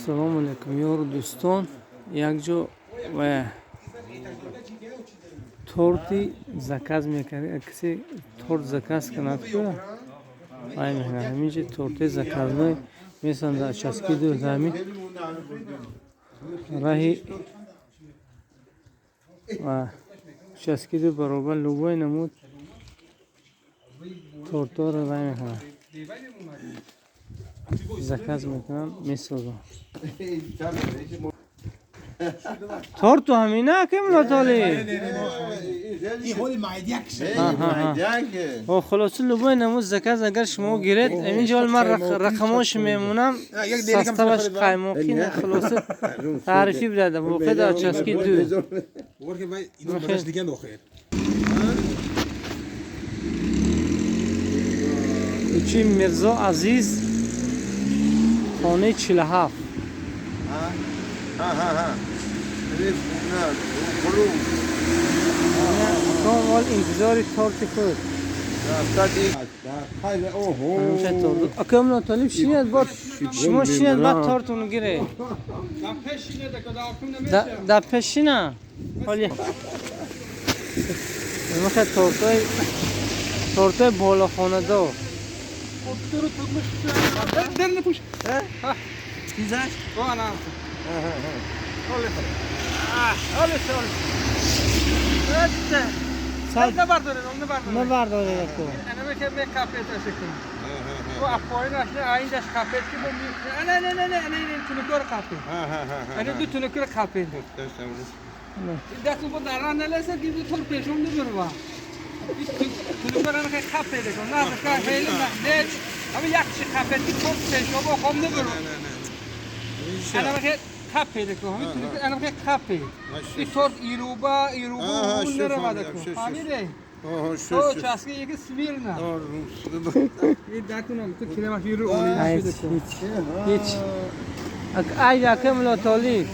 Ассалому алайкум, ёру дӯстон. Якҷо ва торти заказ мекард. Касе торт заказ кунад, ку вай мекунад. Ҳаминҷо торти заказной месозанд дар участки ду, ҳамин раҳи ва участки ду баробар любой намуд тортҳоро вай мекунад, заказ мекунанд, месозанд. Торту ҳамина ки, Муллотолиб? Хулоса, любой намуд заказ агар шумо гиред, ҳаминҷо ман рақамошо мемонам, составаш қаймоқи, хулоса, таърифӣ бидада. Воқеъ дар участки ду. Кӯчаи Мирзо Азиз, хонаи 47. Акон интизори торти худ. Ака Муллотолиб, шинед, бод шумо шинед, баъд тортуно гиред. Дар пеш шина. Ҳоли мехоҳад тортои болохонадор. Набардоред, аку. Ҳеҷ. Ай, ака Муллотолиб.